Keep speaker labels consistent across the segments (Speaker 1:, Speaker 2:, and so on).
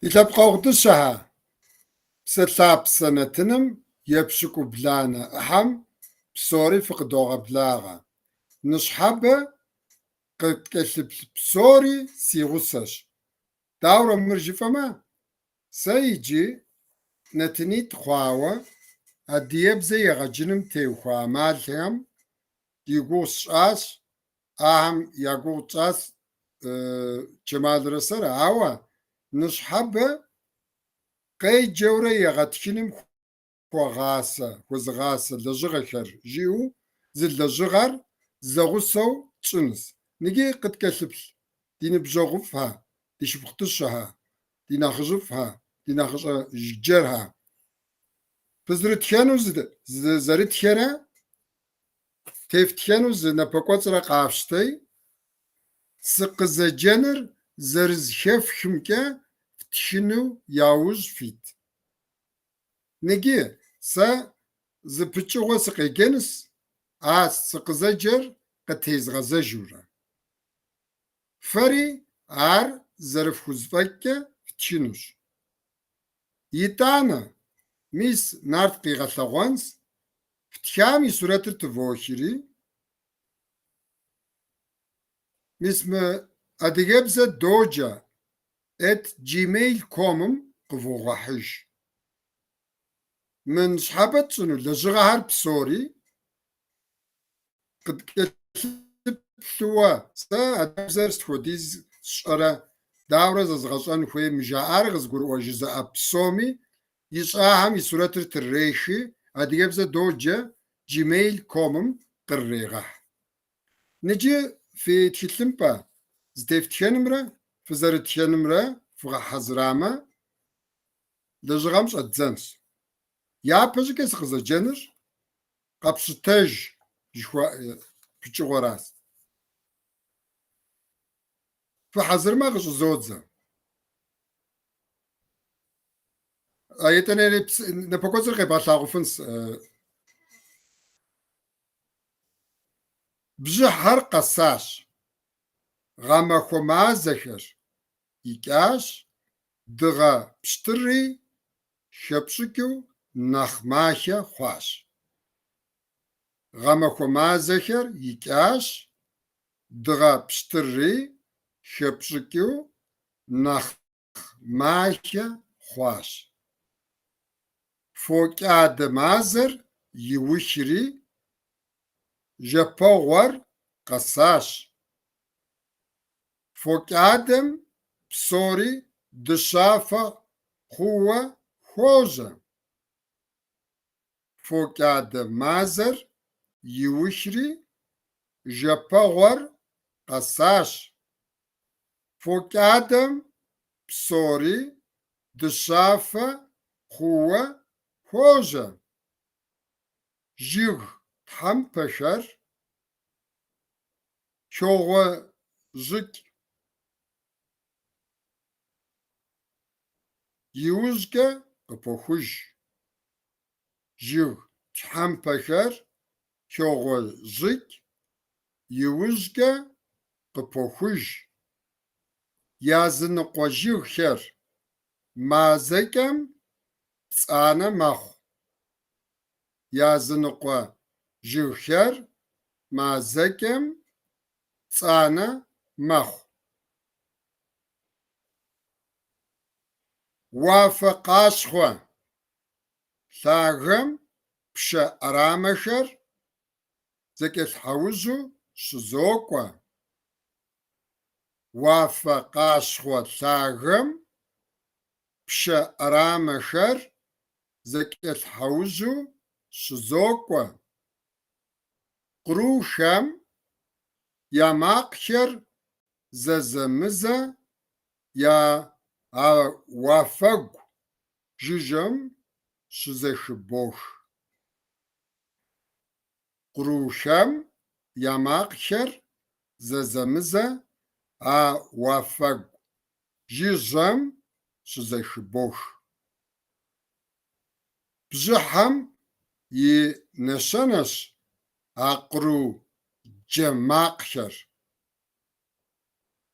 Speaker 1: Ди лъэпкъэгъу дыщэхэ, Псэлъапсэ нэтыным епщыкӏубланэ ӏыхьэм псори фыкъыдогъэблагъэ. Ныщхьэбэ къыткӏэлъыплъ псори си гъусэщ. Дауэрэ мыр жыфӏэмэ, сэ иджы нэтынитӏ хъуауэ адыгэбзэ егъэджыным теухуа ӏэмалхэм и гугъу сщӏащ, ахэм я гугъу тщӏащ Чэмалрэ сэрэ, ауэ ныщхьэбэ къеджэурэ егъэтхыным хуэгъасэ, хуэзыгъасэ лэжьыгъэхэр жиӏэу зы лэжьыгъэр зэгъусэу тщӏынущ. Ныджы къыткӏэлъыплъ ди ныбжьэгъуфӏхэ, ди шыпхъу дыщэхэ, ди нэхъыжьыфӏхэ, ди нэхъыщӏэ жыджэрхэ. Фызэрытхэну зы зэрытхэрэ тефтхэну зы напэкӏуэцӏрэ къафщтэи, сыкъызэджэныр зэрызэхэфхымкӏэ фтхыну яужь фит. Ныджы сэ зы пычыгъуэ сыкъеджэнущ, а сыкъызэджэр къытезгъэзэжурэ. Фэри ар зэрыфхузэфӏэкӏкӏэ фтхынущ. Итӏанэ, мис Нарт къигъэлъэгъуэнщ, фтхам и сурэтыр тывохри, мис мы адыгэбзэ доджэ эт gmail комым къывогъэхьыж. Мы ныщхьэбэ тщӏыну лэжьыгъэхэр псори къыткӏэлъыплъыуэ сэ адыгэбзэр сыт хуэдиз сщӏэрэ, дауэрэ зэзгъэщӏэн хуей мы жаӏар къызгурыӏуэ жызыӏэ псоми ищӏахэм и сурэтыр трырехи, адыгэбзэ доджэ gmail комым кърырегъэхь. Ныджы фи тхылъымпӏэ зытефтхэнымрэ фызэрытхэнымрэ вгъэхьэзырамэ, лэжьыгъэм щӏэддзэнщ. Япэщӏыкӏэ сыкъызэджэныр къэпщытэж жыхуаӏэ пычыгъуэращ. Фыхьэзырмэ къыщӏызодзэ. Етӏанэрей напэкӏуэцӏыр къебгъэлъагъуфынщ. Бжьыхьэр къэсащ. Гъэмахуэ мазэхэр икӏащ, дыгъэ пщтырри хэпщӏыкӏыу нэхъ махэ хъуащ. Гъэмахуэ мазэхэр икӏащ, дыгъэ пщтырри хэпщӏыкӏыу нэхъ махэ хъуащ. Фокӏадэ мазэр иухри, жэпуэгъуэр къэсащ. Фокӏадэм псори дыщафэ хъууэ хуожьэ. Фокӏадэ мазэр иухри, жэпуэгъуэр къэсащ. Фокӏадэм псори дыщафэ хъууэ хуожьэ. Жыг тхьэмпэхэр хогъуэжьыкӏ. Иужькӏэ къыпохуж. Жыг тхьэмпэхэр хогъуэжьыкӏ, иужькӏэ къыпохуж. Языныкъуэ жыгхэр мазэкӏэм пцӏанэ мэхъу. Языныкъуэ жыгхэр мазэкӏэм пцӏанэ мэхъу. Уафэ къащхъуэ лъагэм пшэ ӏэрамэхэр зэкӏэлъхьэужьу щызокӏуэ. Уафэ къащхъуэ лъагэм пшэ ӏэрамэхэр зэкӏэлъхьэужьу щызокӏуэ. Кърухэм я макъхэр зэзэмызэ я а уафэгу жыжьэм щызэхыбох. Кърухэм я макъхэр зэзэмызэ а уафэгу жыжьэм щызэхыбох. Бжьыхьэм и нэщэнэщ а къру джэ макъхэр.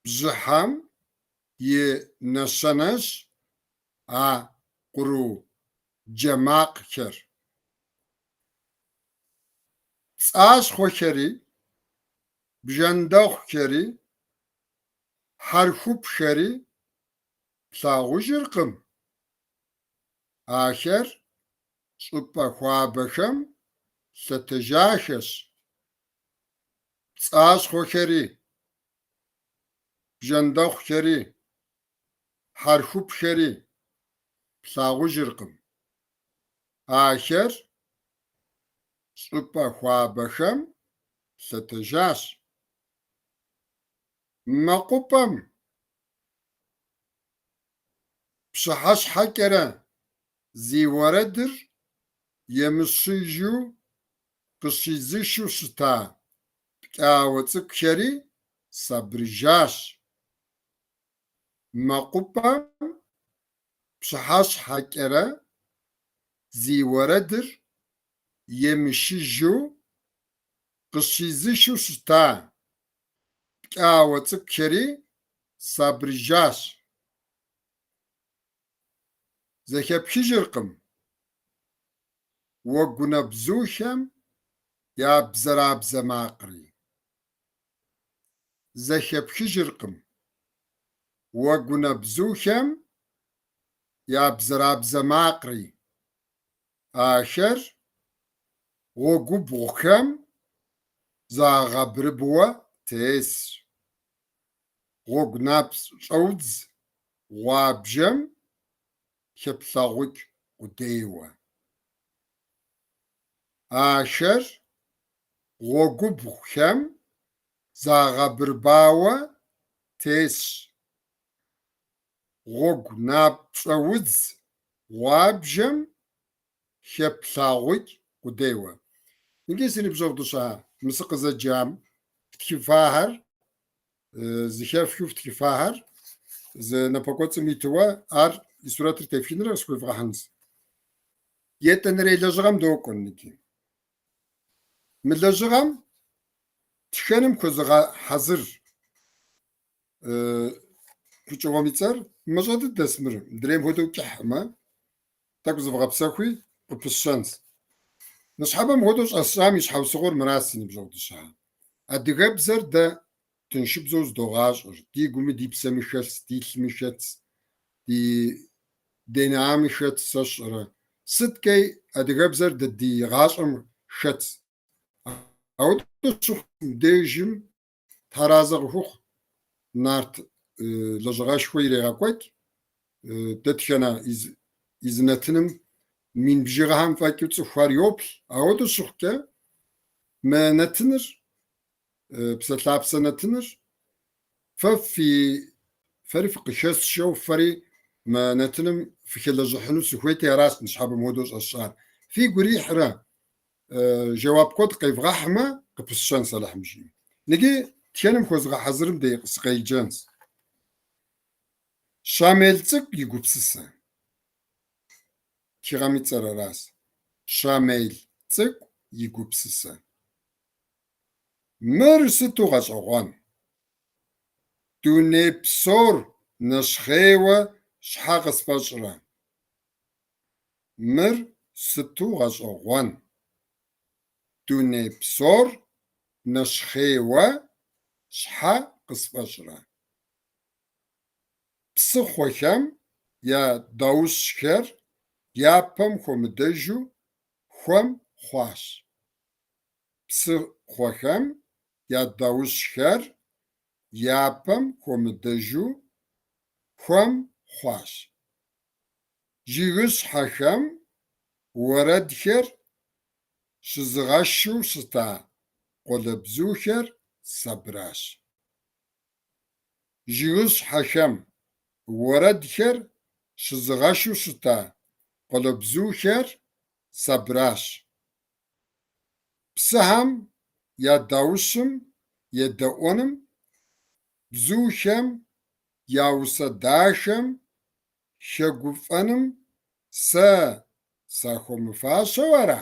Speaker 1: Бжьыхьэм и нэщэнэщ. а къру джэ макъхэр. Пцӏащхъуэхэри, бжэндэхъухэри, хьэрхупхэри плъагъужыркъым. Ахэр щӏыпӏэ хуабэхэм лъэтэжахэщ. Пцӏащхъуэхэри, бжэндэхъухэри, хьэрхупхэри плъагъужыркъым. Ахэр щӏыпӏэ хуабэхэм лъэтэжащ. Мэкъупӏэм пщыхьэщхьэкӏэрэ зи уэрэдыр емышыжу къыщизышу щыта пкӏауэ цӏыкӏухэри сабырыжащ. Мэкъупӏэм пщыхьэщхьэкӏэрэ зи уэрэдыр емышыжу къыщизышу щыта пкӏауэ цӏыкӏухэри сабырыжащ. Зэхэпхыжыркъым уэгунэбзухэм я бзэрабзэ макъри. Зэхэпхыжыркъым уэгунэбзухэм я бзэрабзэ макъри. Ахэр гъуэгубгъухэм загъэбырыбуэ тесщ, гъуэгунапщӏэудз гъуабжэм хэплъагъукӏ къудейуэ. Ахэр гъуэгубгъухэм загъэбырыбауэ тесщ, гъуэгунапщӏэудз гъуабжэм хэплъагъукӏ къудейуэ. Иджы, си ныбжьэгъу дыщэ, мы сыкъызэджам фтхыфахэр, зыхэфхыу фтхыфахэр зы напэкӏуэцӏым итуэ ар и сурэтыр тефхынрэ къысхуевгъэхьынс. Етӏэнэрей лэжьыгъэм докӏуэ иджы. Мы лэжьыгъэм тхэным хуэзыгъэхьэзыр пычыгъуэм и цӏэр мащӏэ дыдэс мыр, мыдрейм хуэдэу кӏыхьмэ, тӏэкӏу зывгъэпсэхуи къыпысщэнс. Ныщхьэбэ мыхуэдэу щӏэсщӏам и щхьэусыгъуэр мыращ, си ныбжьэгъу дыщэ. Адыгэбзэр дэ тыншыбзэу зыдогъащӏэр, ди гуми ди псэми хэлъс, ди лъми хэтс, ди ДНА-ми хэтс, сэ сщӏэрэ. Сыткӏэй адыгэбзэр дэ ди гъащӏэм хэтс. Ауэдэу щыхъум дежым Тхьэразэ къыхухъу, Нарт лэжьыгъэшхуэ ирегъэкӏуэкӏ, дэтхэнэ и зы нэтыным мин бжыгъэхэм фӏэкӏыу цӏыхухэр йоплъ. Ауэдэу щыхъукӏэ, мы нэтыныр, Псэлъапсэ нэтыныр, фэ фи фэри фыкъыхэсшэу, фэри мы нэтыным фыхэлэжьыхьыну сыхуейти, аращ ныщхьэбэ мыхуэдэу щӏэсщӏар. Фигу ирихьрэ жэуап куэд къевгъэхьмэ, къыпысщэнс Алыхьым жиӏэм. Ныджы тхэным хуэзыгъэхьэзырым дей сыкъеджэнс. Щамел цӏыкӏу и гупсысэ. Тхыгъэм и цӏэр аращ. Щамел цӏыкӏу и гупсысэ. Мыр сыту гъэщӏэгъуэн! Дуней псор нэщхъейуэ щхьэ къысфӏэщӏрэ? Мыр сыту гъэщӏэгъуэн! Дуней псор нэщхъейуэ щхьэ къысфӏэщӏрэ? Псыхъуэхэм я даущхэр япэм хуэмыдэжу хуэм хъуащ. Псыхъуэхэм я даущхэр япэм хуэмыдэжу хуэм хъуащ. Жыгыщхьэхэм уэрэдхэр щызыгъэшу щыта къуалэбзухэр сабыращ. Жыгыщхьэхэм уэрэдхэр щызыгъэшу щыта къуалэбзухэр сабыращ. Псыхэм я даущым едэӏуэным, бзухэм я усэ дахэм хэгуфӏэным сэ сахуэмыфащэу ара?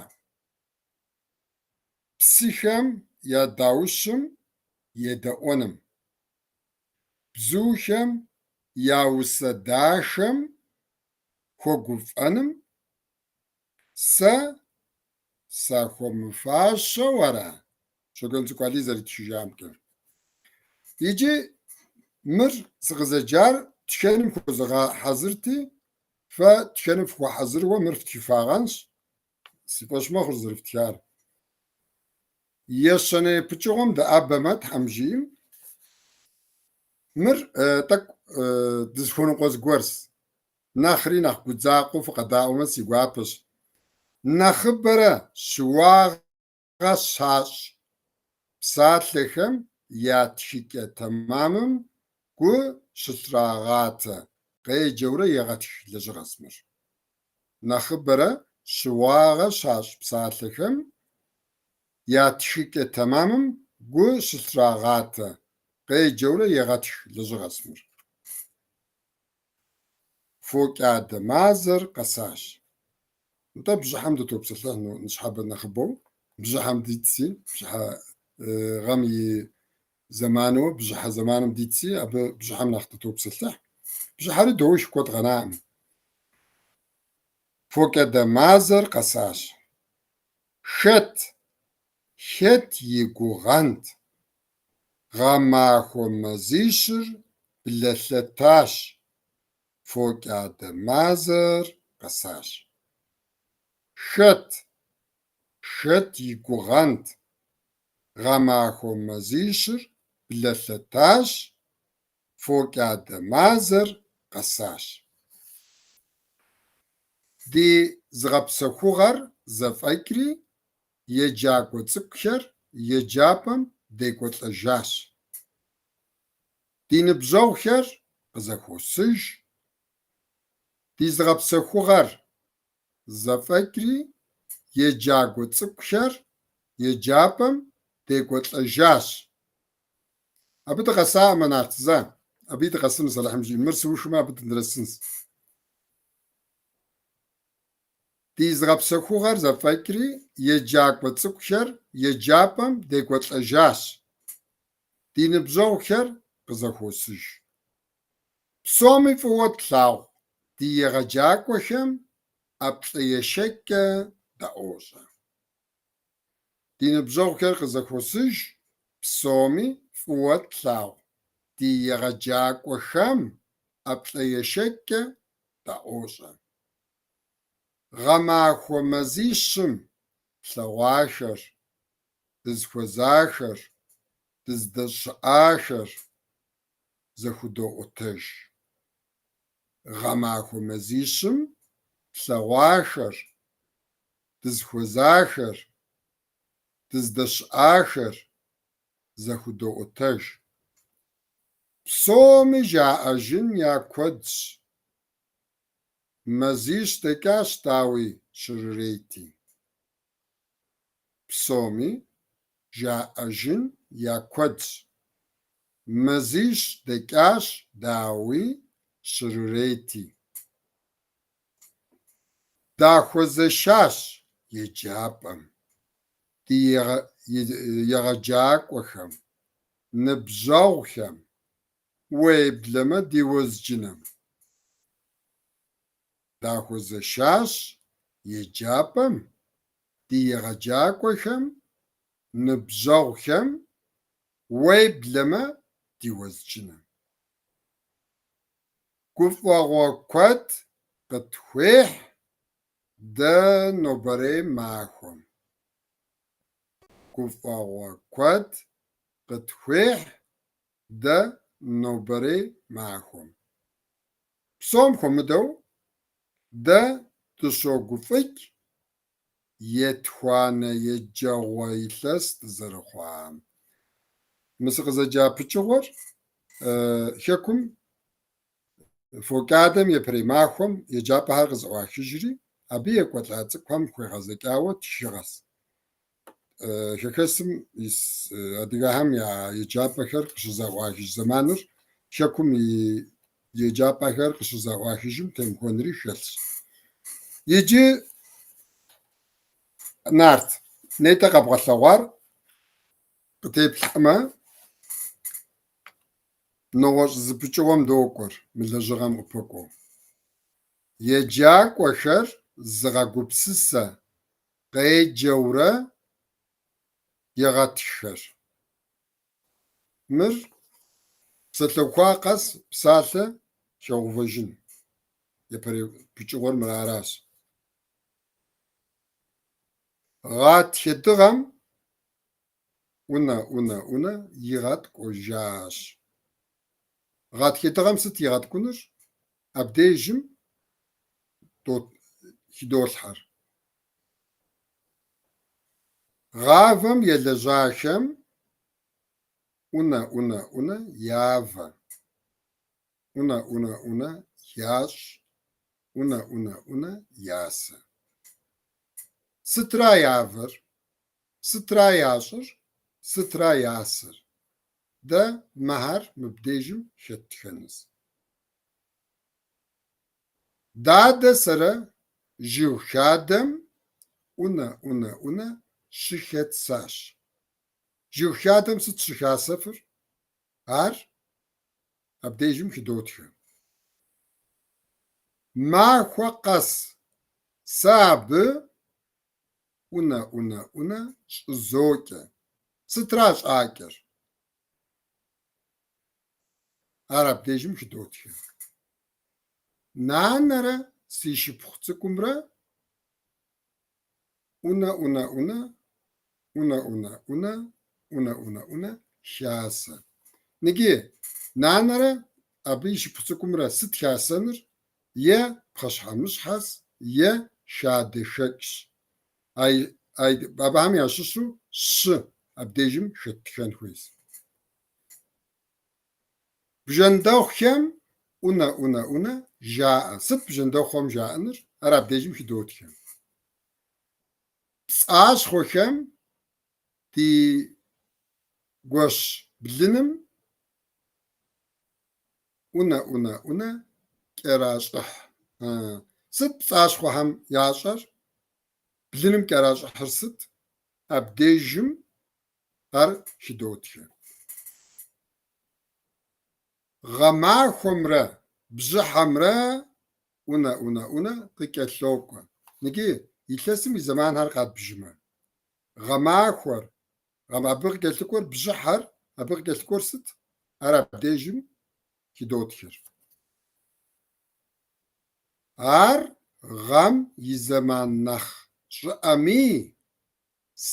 Speaker 1: Псыхэм я даущым едэӏуэным, бзухэм я усэ дахэм. Хуэгуфӏэным сэ сахуэмыфащэу ара? Щоджэнцӏыкӏу Алий зэритхыжамкӏэ. Иджы мыр сыкъызэджар тхэным хуэзыгъэхьэзырти, фэ тхэным фыхуэхьэзыруэ мыр фтхыфагъэнщ, си фӏэщ мэхъур зэрыфтхар. Ещанэ пычыгъуэм дыӏэбэмэ, Тхьэм жиӏэм, мыр тӏэкӏу дызыхуэныкъуэ зыгуэрщ. Нэхъри нэхъ гудзакъэу фыкъэдаӏуэмэ си гуапэщ. Нэхъыбэрэ щыуагъэ щащӏ псалъэхэм я тхыкӏэ тэмэмым гу щылърагъатэ, къеджэурэ егъэтх лэжьыгъэщ мыр. Нэхъыбэрэ щыуагъэ щащӏ псалъэхэм я тхыкӏэ тэмэмым гу щылърагъатэ, къеджэурэ егъэтх лэжьыгъэщ мыр. Фокӏадэ мазэр къэсащ. Нтӏэ, бжьыхьэм дытопсэлъыхь ныщхьэбэ нэхъыбэу. Бжьыхьэм дитси, бжьыхьэ гъэм и зэману бжьыхьэ зэманым дитси, абы бжьыхьэм нэхъ дытопсэлъыхь. Бжьыхьэри доух, куэд къэнакъым. Фокӏадэ мазэр къэсащ. Хэт, хэт и гугъэнт? Гъэмахуэ мазищыр блэлъэтащ, фокӏадэ мазэр къэсащ. Хэт, хэт и гугъэнт? Гъэмахуэ мазищыр блэлъэтащ, фокӏадэ мазэр къэсащ. Ди зыгъэпсэхугъуэр зэфӏэкӏри, еджакӏуэ цӏыкӏухэр еджапӏэм декӏуэлӏэжащ. Ди ныбжьэгъухэр къызэхуосыж. Ди зыгъэпсэхугъуэр зэфӏэкӏри, еджакӏуэ цӏыкӏухэр еджапӏэм декӏуэлӏэжащ. Абы дыкъэсаӏымэ, нарт, зэ. Абыи дыкъэсынущ, Алыхьым жиӏэм. Мыр сыухмэ, абы дынэсынщ. Ди зыгъэпсэхугъуэр зэфӏэкӏри, еджакӏуэ цӏыкӏухэр еджапӏэм декӏуэлӏэжащ. Ди ныбжьэгъухэр къызэхуосыж. Псоми фӏыуэ тлъагъу ди егъэджакӏуэхэм ӏэплӏэешэкӏкӏэ даӏуощӏэ. Ди ныбжьэгъухэр къызэхуосыж, псоми фӏыуэ тлъагъу ди егъэджакӏуэхэм ӏэплӏэешэкӏкӏэ даӏуощӏэ. Гъэмахуэ мазищым тлъэгъуахэр, дызыхуэзахэр, дыздэщыӏахэр зэхудоӏуэтэж. Гъэмахуэ мазищым тлъэгъуахэр, дызыхуэзахэр, дыздэщыӏахэр зэхудоӏуэтэж. Псоми жаӏэжын я куэдщ. Мазищ дэкӏащ, дауи щрырети. Псоми жаӏэжын я куэдщ. Мазищ дэкӏащ, дауи щрырети. Дахуэзэшащ еджапӏэм, ди егъэджакӏуэхэм, ныбжьэгъухэм, уеблэмэ ди уэзджынэм. Дахуэзэшащ еджапӏэм, ди егъэджакӏуэхэм, ныбжьэгъухэм, уеблэмэ ди уэзджынэм. Гуфӏэгъуэ куэд къытхуехь дэ нобэрей махуэм. Гуфӏэгъуэ куэд къытхуехь дэ нобэрей махуэм. Псом хуэмыдэу дэ дыщогуфӏыкӏ етхуанэ еджэгъуэ илъэс дызэрыхъуам. Мы сыкъызэджа пычыгъуэр Хэкум фокӏадэм япэрей махуэм еджапӏэхэр къызэӏуахыжри, абы екӏуэлӏа цӏыкӏухэм хуегъэзэкӏауэ тхыгъэщ. Хэхэсым ис адыгэхэм я еджапӏэхэр къыщызэӏуахыж зэманыр Хэкум и еджапӏэхэр къыщызэӏуахыжым темыхуэнри хэлъщ. Иджы, Нарт, нетӏэ къэбгъэлъэгъуар къытеплъхьэмэ, нэгъуэщӏ зы пычыгъуэм докӏуэр мы лэжьыгъэм къыпэкӏуэу. Еджакӏуэхэр зыгъэгупсысэ, къеджэурэ егъэтххэр. Мыр псалъэуха къэс псалъэ хэгъэувэжын. Япэрей пычыгъуэр мыр аращ. Гъатхэ дыгъэм ӏунэ, ӏунэ, ӏунэ игъэткӏужащ. Гъатхэ дыгъэм сыт игъэткӏунур? Абдежым хыдолъхьэр. Гъавэм елэжьахэм ӏунэ, ӏунэ, ӏунэ явэ. ӏунэ, ӏунэ, ӏунэ ящӏ. ӏунэ, ӏунэ, ӏунэ ясэ. Сытра явэр? Сытра ящӏыр? Сытра ясэр? Дэ мыхэр мыбдежым хэттхэнущ. Дадэ сэрэ жыг хадэм ӏунэ, ӏунэ, ӏунэ щыхэтсащ. Жыг хадэм сыт щыхасэфыр? Ар абдежым хыдотхэ. Махуэ къэс сэ абы ӏунэ, ӏунэ, ӏунэ щӏызокӏэ. Сытра щӏакӏэр? Ар абдежым хыдотхэ. Нанэрэ си шыпхъу цӏыкӏумрэ ӏунэ, ӏунэ, ӏунэ, ӏунэ, ӏунэ, ӏунэ, ӏунэ, ӏунэ, ӏунэ хасэ. Ныджы, нанэрэ абы и шыпхъу цӏыкӏумрэ сыт хасэныр? Е пхъэщхьэмыщхьэс, е хадэхэкӏщ. Абыхэм ящыщу щы абдежым хэттхэн хуейщ. Бжэндэхъухэм ӏунэ, ӏунэ, ӏунэ жаӏэ. Сыт бжэндэхъухэм жаӏэныр? Ар абдежым хыдотхэ. Пцӏащхъуэхэм ди гуэщ блыным ӏунэ, ӏунэ, ӏунэ кӏэращӏыхь. Сыт пцӏащхъуэхэм ящӏэр? Блыным кӏэращӏыхьыр сыт? Абдежым ар хыдотхэ. Гъэмахуэмрэ бжьыхьэмрэ ӏунэ, ӏунэ, ӏунэ къыкӏэлъокӏуэ. Ныджы илъэсым и зэманхэр къэдбжымэ. Гъэмахуэр, абы къыкӏэлъыкӏуэр бжьыхьэр, абы къыкӏэлъыкӏуэр сыт? Ар абдежым хыдотхэр. Ар гъэм и зэман нэхъ щӏыӏэми,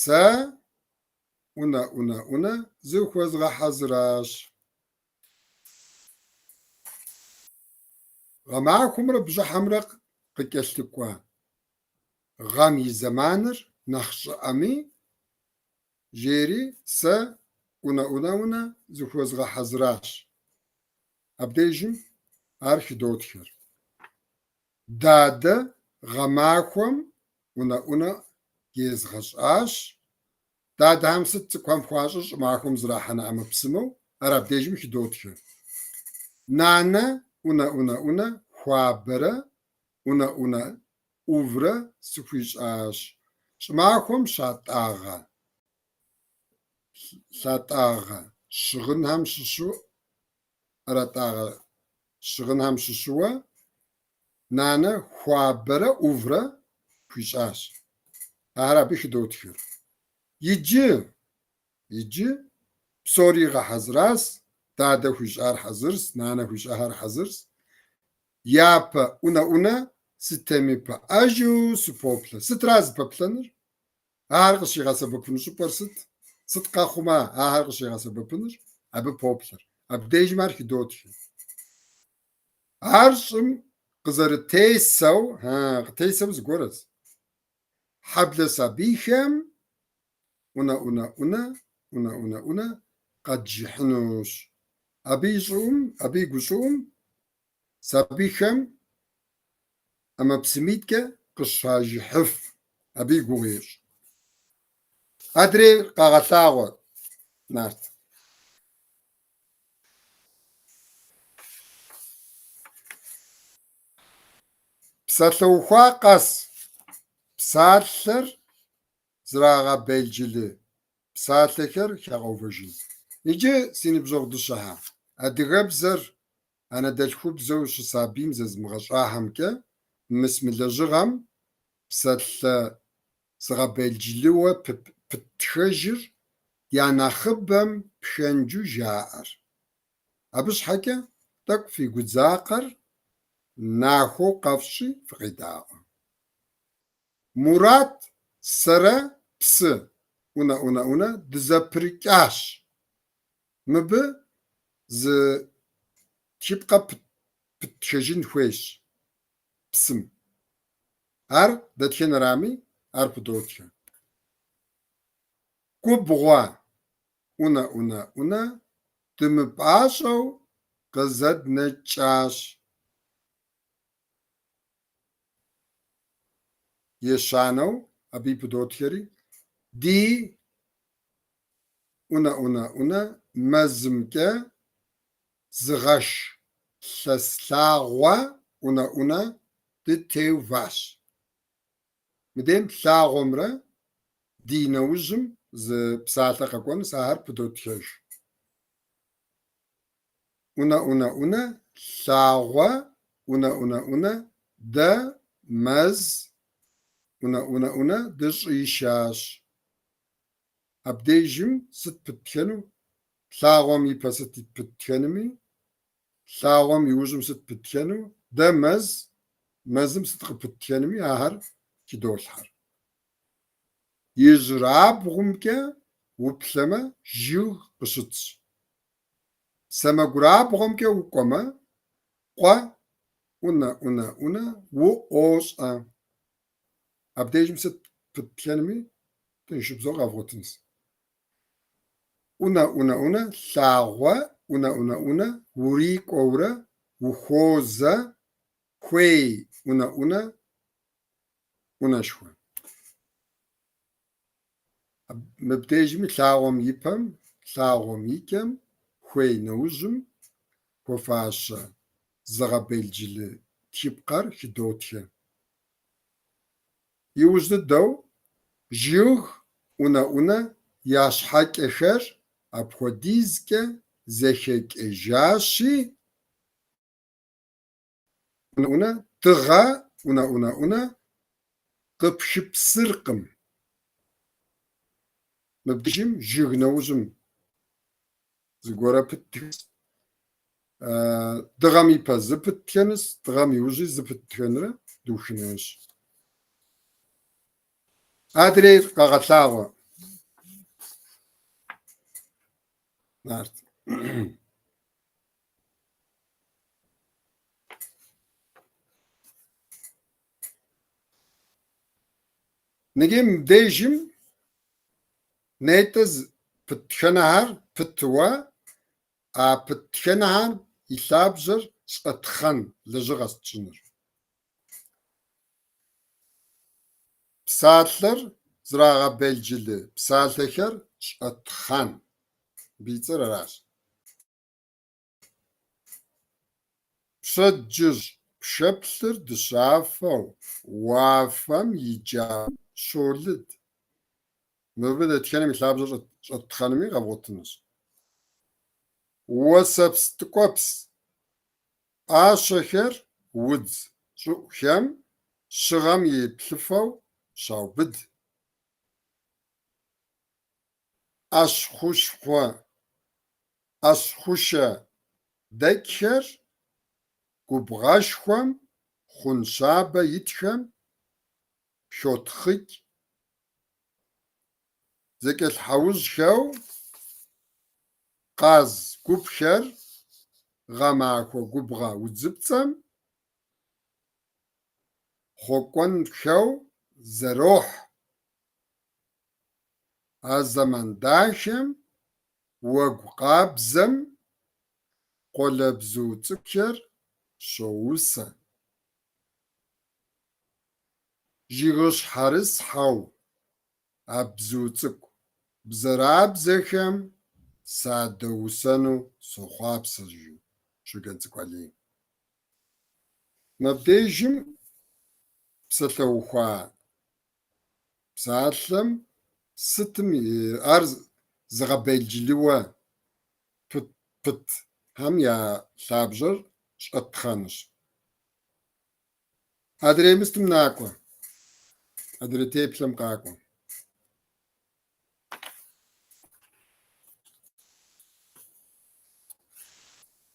Speaker 1: сэ ӏунэ, ӏунэ, ӏунэ зыхуэзгъэхьэзыращ. Гъэмахуэмрэ бжьыхьэмрэ къыкӏэлъыкӏуэ гъэм и зэманыр нэхъ щӏыӏэми, жери сэ ӏунэ, ӏунэ, ӏунэ зыхуэзгъэхьэзыращ. Абдежым ар хыдотхэр. Дадэ гъэмахуэм ӏунэ, ӏунэ езгъэщӏащ. Дадэхэм сыт цӏыкӏухэм хуащӏыр щӏымахуэм зэрахьэнэ ӏэмэпсымэу, ар абдежым хыдотхэ. Нанэ ӏунэ, ӏунэ, ӏунэ хуабэрэ ӏунэ, ӏунэ ӏуврэ сыхуищӏащ. Щӏымахуэм щатӏагъэ лъатӏагъэ щыгъынхэм щыщу ӏэратӏагъэ щыгъынхэм щыщуэ нанэ хуабэрэ ӏуврэ хуищӏащ. Ар абы хыдотхыр. Иджы, иджы псори игъэхьэзыращ, дадэ хуищӏар хьэзырщ, нанэ хуищӏахэр хьэзырщ. Япэ ӏунэ ӏунэ сытемыпыӏэжу сыпоплъэ. Сытра зыпэплъэныр? Ахэр къыщигъэсэбэпыну щӏыпӏэр сыт? Сыт къэхъумэ ахэр къыщигъэсэбэпынур? Абы поплъэр. Абдежым ар хыдотхэ. Ар щӏым къызэрытесэу, къытесэу зыгуэрэщ. Хьэблэ сабийхэм ӏунэ, ӏунэ, ӏунэ, ӏунэ, ӏунэ, ӏунэ къэджыхьынущ. Абы и щӏыӏум, абы и гущӏыӏум сабийхэм ӏэмэпсымитӏкӏэ къыщажыхьыф, абы и гугъу ещӏ. Адрейр къэгъэлъагъуэ, Нарт. Псалъэуха къэс псалъэр зэрагъэбелджылы псалъэхэр хэгъэувэжын. Иджы, си ныбжьэгъу дыщэхэ, адыгэбзэр анэдэлъхубзэу щысабийм зэзымыгъэщӏахэмкӏэ. Мис мы лэжьыгъэм псалъэ зыгъэбелджылыуэ пыттхэжыр я нэхъыбэм пхэнжу жаӏэр. Абы щхьэкӏэ тӏэкӏу фи гудзакъэр нахуэу къэфщӏи фыкъедаӏуэ. Мурат сэрэ псы ӏунэ ӏунэ ӏунэ дызэпрыкӏащ. Мыбы зы тхыпкъэ пыттхэжын хуейщ псым. Ар дэтхэнэрами, ар пыдотхэ. Губгъуэ ӏунэ ӏунэ ӏунэ дымыпӏащӏэу къызэднэкӏащ. Ещанэу абыи пыдотхэри, ди ӏунэ ӏунэ ӏунэ мэзымкӏэ зыгъэш лъэс лъагъуэ ӏунэ ӏунэ дытеуващ. Мыдейм лъагъуэмрэ ди нэужьым зы псалъэ къэкӏуэнущ, ахэр пыдотхэж. ӏунэ ӏунэ ӏунэ лъагъуэ ӏунэ ӏунэ ӏунэ дэ мэз ӏунэ ӏунэ ӏунэ дыщӏишащ. Абдежым сыт пыттхэну? Лъагъуэм ипэ сыт пыттхэнуми, лъагъуэм иужьым сыт пыттхэну, дэ мэз, мэзым сыт къыпыттхэнуми ахэр хыдолъхьэр. Ижьырабгъумкӏэ уплъэмэ, жыг къыщытщ. Сэмэгурабгъумкӏэ укӏуэмэ, къуэ ӏунэ ӏунэ ӏунэ уӏуощӏэ. Абдежым сыт пыттхэнуми тыншыбзэу къэвгъуэтынщ. ӏунэ ӏунэ ӏунэ лъагъуэ ӏунэ ӏунэ ӏунэ урикӏуэурэ ухуозэ хуей ӏунэ ӏунэ ӏунэшхуэ. Мыбдежми лъагъуэм и пэм, лъагъуэм и кӏэм, хуей нэужьым хуэфащэ зыгъэбелджылы тхыпкъэр хыдотхэ. Иужь дыдэу жыг ӏунэ ӏунэ я щхьэкӏэхэр апхуэдизкӏэ зэхэкӏэжащи, ӏунэ ӏунэ дыгъэ ӏунэ ӏунэ ӏунэ къыпхыпсыркъым. Мыбдежым жыг нэужьым зыгуэрэ пыттхэнщ, дыгъэм ипэ зы пыттхэнщ, дыгъэм иужьи зы пыттхэнрэ духынущ. Адрейр къэгъэлъагъуэ. Нарт. Ныги мыбдежым нетӏэ пыттхэнэхэр пытуэ, а пыттхэнэхэр и лъабжьэр щӏэтхъэн лэжьыгъэщ тщӏынур. Псалъэр зэрагъэбелджылы псалъэхэр щӏэтхъэн. Мыбы и цӏэр аращ. Пщэдджыжь пшэплъыр дыщафэу уафэм и джабэм щолыд. Мыбы дэтхэнэм и лъабжьэр щӏэттхъэнуми къэвгъуэтынущ. Уэсэпс ткӏуэпс пӏащэхэр удз щӏыӏухэм щыгъэм и плъыфэу щаубыд. ӏэщ хъушэ дэкӏхэр губгъуэшхуэм хъун щабэ итхэм хотхъыкӏ. Зэкӏэлъхьэужьхэу къаз гупхэр гъэмахуэ губгъуэ удзыпцӏэм хъуэкӏуэнхэу зэрохь. А зэман дахэм уэгу къабзэм къуалэбзу цӏыкӏухэр щоусэ. Жыгыщхьэрысхэу а бзу цӏыкӏу бзэрабзэхэм садэусэну сохъуапсэ, жи Щоджэнцӏыкӏу Алий. Мыбдежым псалъэухуа псалъэм сытым ар зыгъэбелджылыуэ пытхэм я лъабжьэр щӏэтхъэнущ. Адрей мыстым накӏуэ. Адрей теплъэм къакӏуэ.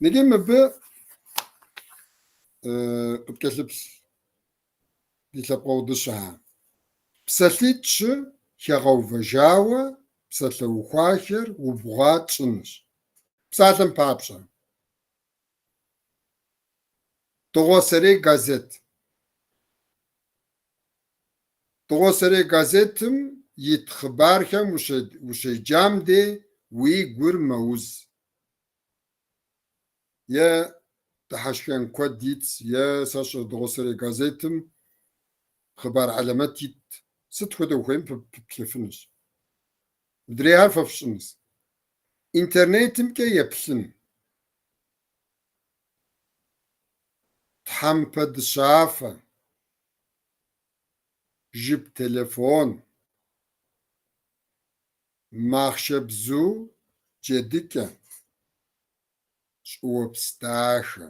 Speaker 1: Иджы мыбы къыткӏэлъыплъ ди лъэпкъэгъу дыщэхэ. Псалъитӏ-щы хэгъэувэжауэ псалъэухахэр убгъуа тщӏынущ. Псалъэм папщӏэ. Дыгъуасэрей газет. Дыгъуасэрей газетым ит хъыбархэм ущеджам дей уи гур мэуз. Е дыхьэшхэн куэд итщ, е сэ сщӏэрэ дыгъуасэрей газетым хъыбар хьэлэмэт ит. Сыт хуэдэ ухуейм пыплъэфынущ. Мыдрейхэр фэ фщӏынущ. Интернетымкӏэ еплъын. Тхьэмпэ дыщафэ, жып телефон, махъшэбзу джэдыкӏэ, щӏыуэпс дахэ.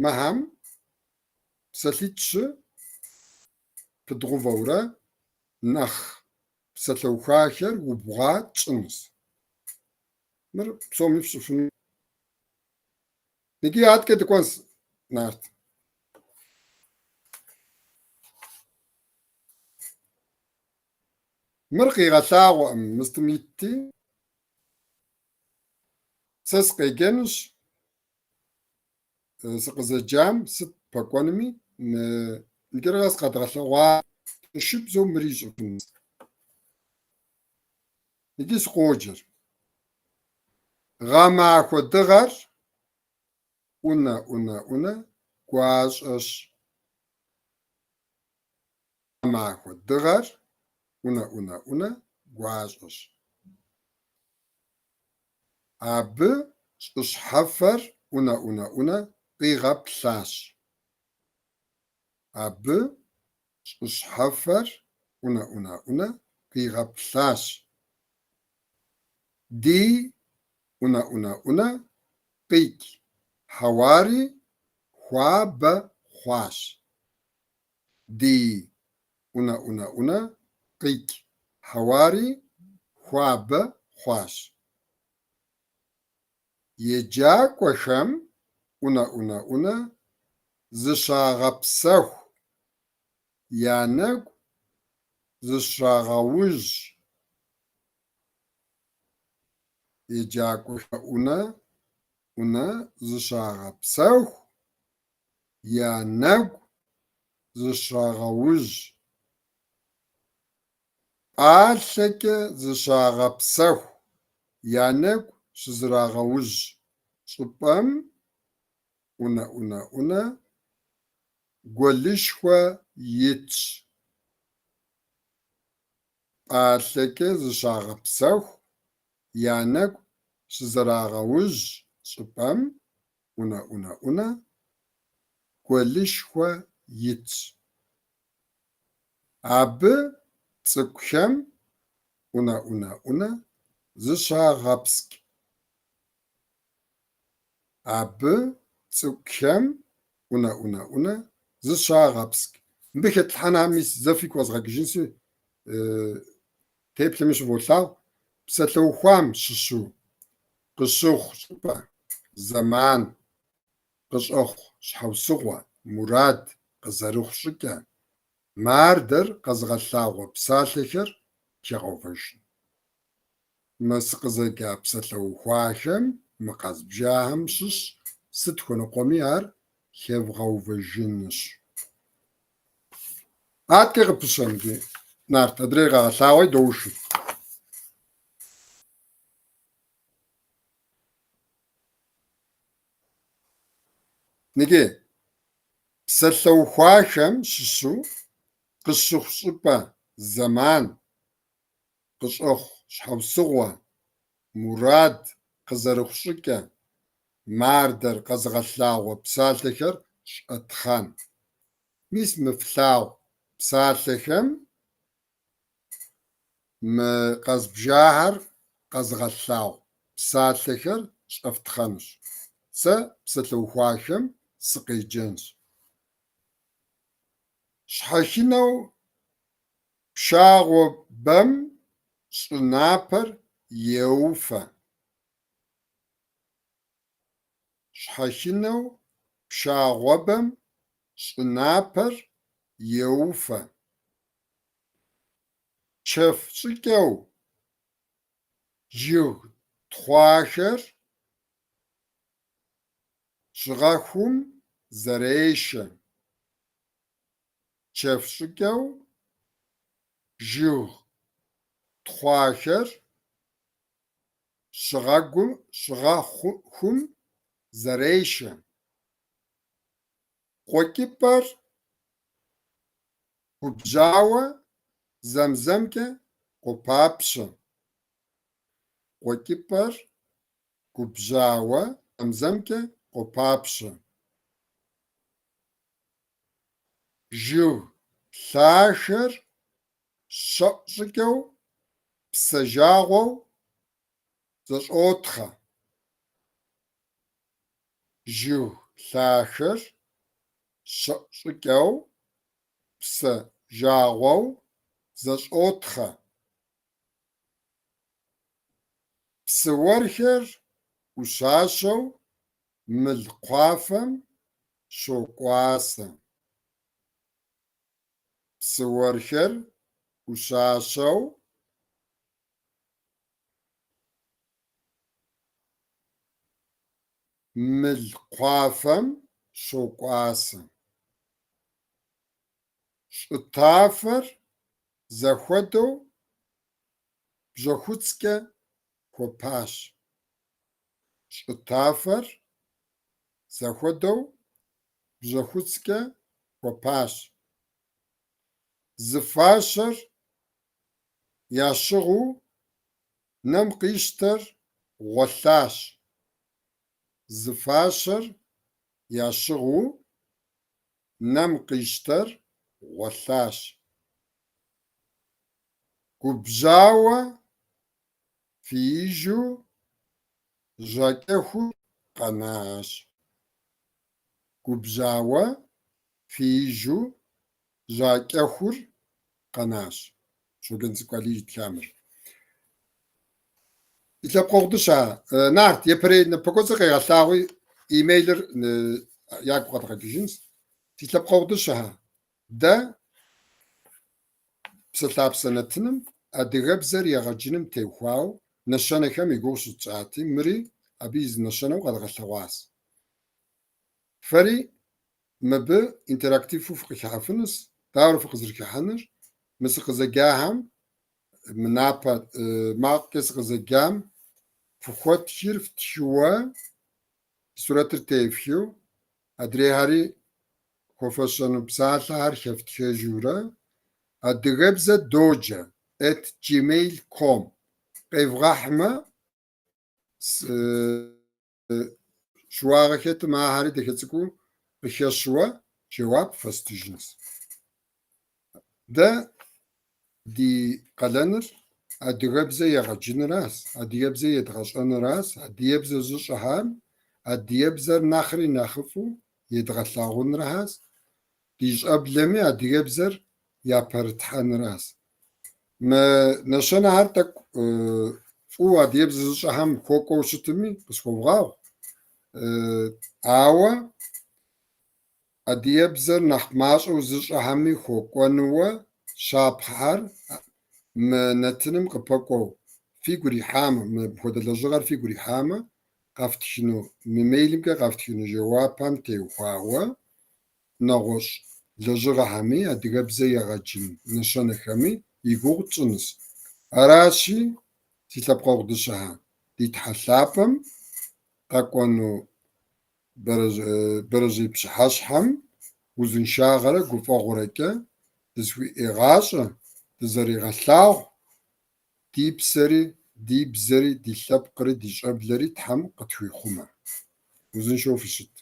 Speaker 1: Мыхэм псалъитӏ-щы пыдгъэувэурэ нэхъ псалъэухахэр убгъуа тщӏынущ. Мыр псоми фщӏыфыну. Иджы адэкӏэ дыкӏуэнщ, Нарт. Мыр къигъэлъагъуэкъым, мыстым итти. Сэ сыкъеджэнущ, сыкъызэджам сыт пэкӏуэнуми, мы иджыри къэс къэдгъэлъэгъуа тыншыбзэу мыри ищӏыфынущ. Иджы сыкъоджэр. Гъэмахуэ дыгъэр ӏунэ, ӏунэ, ӏунэ гуащӏэщ. Гъэмахуэ дыгъэр ӏунэ, ӏунэ, ӏунэ гуащӏэщ. Абы щӏы щхьэфэр ӏунэ, ӏунэ, ӏунэ къигъэплъащ. Абы щӏы щхьэфэр ӏунэ, ӏунэ, ӏунэ къигъэплъащ. Ди ӏунэ, ӏунэ, ӏунэ къикӏ хьэуари хуабэ хъуащ. Ди ӏунэ, ӏунэ, ӏунэ къикӏ хьэуари хуабэ хъуащ. Еджакӏуэхэм ӏунэ, ӏунэ, ӏунэ зыщагъэпсэху, я нэгу зыщрагъэужь. Еджакӏуэхэм ӏунэ, ӏунэ зыщагъэпсэху, я нэгу зыщрагъэужь. Пӏалъэкӏэ зыщагъэпсэху, я нэгу щызрагъэужь щӏыпӏэм ӏунэ, ӏунэ, ӏунэ гуэлышхуэ итщ. Пӏалъэкӏэ зыщагъэпсэху, я нэгу щызэрагъэужь щӏыпӏэм ӏунэ, ӏунэ, ӏунэ гуэлышхуэ итщ. Абы цӏыкӏухэм ӏунэ, ӏунэ, ӏунэ зыщагъэпскӏ. Абы цӏыкӏухэм ӏунэ, ӏунэ, ӏунэ зыщагъэпскӏ. Мыбы хэтлъхьэнухэм мис зэ фигу къэзгъэкӏыжынси, теплъэми щыволъагъу, псалъэухам щыщу къыщыхъу щӏыпӏэ, зэман, къыщӏэхъу щхьэусыгъуэ, мурад, къызэрыхъу щӏыкӏэ, мардэр къэзыгъэлъагъуэ псалъэхэр хэгъэувэжын. Мы сыкъызэджа псалъэухахэм мы къэзбжахэм щыщ сыт хуэныкъуэми ар хэвгъэувэжынущ. Адэкӏэ къыпыщэ иджы, Нарт, адрей къэгъэлъагъуи доухыр. Иджы, псалъэухахэм щыщу къыщыхъу щӏыпӏэ, зэман, къыщӏэхъу щхьэусыгъуэ, мурад, къызэрыхъу щӏыкӏэ, мардэр къэзыгъэлъагъуэ псалъэхэр щӏэтхъэн. Мис мы флъагъу псалъэхэм мы къэзбжахэр къэзыгъэлъагъу псалъэхэр щӏэфтхъэнущ. Сэ псалъэухахэм сыкъеджэнщ. Щхьэхынэу пшагъуэбэм щӏы напэр еуфэ. Щхьэхынэу пшагъуэбэм щӏы напэр еуфэ. Чэф щӏыкӏэу жыг тхъуахэр щыгъэхум зэрешэ. Чэф щӏыкӏэу жыг тхъуахэр щыгъэхум зэрешэ. Къуэкӏыпӏэр губжьауэ зэм-зэмкӏэ къопапщэ. Къуэкӏыпӏэр губжьауэ зэм-зэмкӏэ къопапщэ. Жыг лъахэр щэӏу щӏыкӏэу псэ жагъуэу зэщӏотхъэ. Жыг лъахэр щэӏу щӏыкӏэу псэ жагъуэу зэщӏотхъэ. Псы уэрхэр ӏущащэу мыл кхъуафэм щокӏуасэ. Псы уэрхэр ӏущащэу мыл кхъуафэм щокӏуасэ. Щӏы тафэр зэхуэдэу бжьэхуцкӏэ хуэпащ. Щӏы тафэр зэхуэдэу бжьэхуцкӏэ хуэпащ. Зы фащэр ящыгъыу нэм къищтэр гъуэлъащ. Зы фащэр ящыгъыу нэм къищтэр гъуэлъащ. Губжьауэ фиижу жьакӏэхур къэнащ. Губжьауэ фиижу жьакӏэхур къэнащ. Щоджэнцӏыкӏу Алий итха мыр. Ди лъэпкъэгъу дыщэ, Нарт, япэрей напэкӏуэцӏыр къегъэлъагъуи, имейлыр ягу къэдгъэкӏыжынщ. Си лъэпкъэгъу дыщэхэ, дэ Псэлъапсэ нэтыным адыгэбзэр егъэджыным теухуауэ нэщэнэхэм и гугъу щытщӏати, мыри абы и зы нэщэнэу къэдгъэлъэгъуащ. Фэри мыбы интерактиву фыкъыхыхьэфынущ. Дауэрэ фыкъызэрыхыхьэнур? Мы сыкъызэджахэм, мы напэ макъкӏэ сыкъызэджам фыхуэтхыр фтхыуэ, сурэтыр тефхыу, адрейхэри хуэфэщэну псалъэхэр хэфтхэжурэ, адыгэбзэ доджэ at gmail com къевгъэхьмэ, щыуагъэ хэтым ахэри дахэ цӏыкӏуу къыхэщыуэ жэуап фэстыжынщ. Дэ ди къалэныр адыгэбзэ егъэджыныращ, адыгэбзэ едгъэщӏэныращ, адыгэбзэ зыщӏэхэм адыгэбзэр нэхъри нэхъыфӏу едгъэлъагъуныращ, ди щӏэблэми адыгэбзэр япэрытхьэныращ. Мы нэщэнэхэр тӏэкӏу фӏыуэ адыгэбзэ зыщӏэхэм хуэкӏуэу щытми къысхуэвгъэгъу, ауэ адыгэбзэр нэхъ мащӏэу зыщӏэхэми хуэкӏуэнууэ щапхъэхэр мы нэтыным къыпэкӏуэу фигу ирихьамэ, мыпхуэдэ лэжьыгъэр фигу ирихьамэ, къэфтхыну, мы мейлымкӏэ къэфтхыну жэуапхэм теухуауэ нэгъуэщӏ лэжьыгъэхэми, адыгэбзэ егъэджын нэщэнэхэми и гугъу тщӏынущ. Аращи, си лъэпкъэгъу дыщэхэ, ди Тхьэ лъапӏэм къэкӏуэну бэрэжьей пщыхьэщхьэм узыншагъэрэ гуфӏэгъуэрэкӏэ дызыхуигъащӏэ, дызэригъэлъагъу, ди псэри, ди бзэри, ди лъэпкъри, ди щӏэблэри Тхьэм къытхуихъумэ. Узыншэу фыщыт.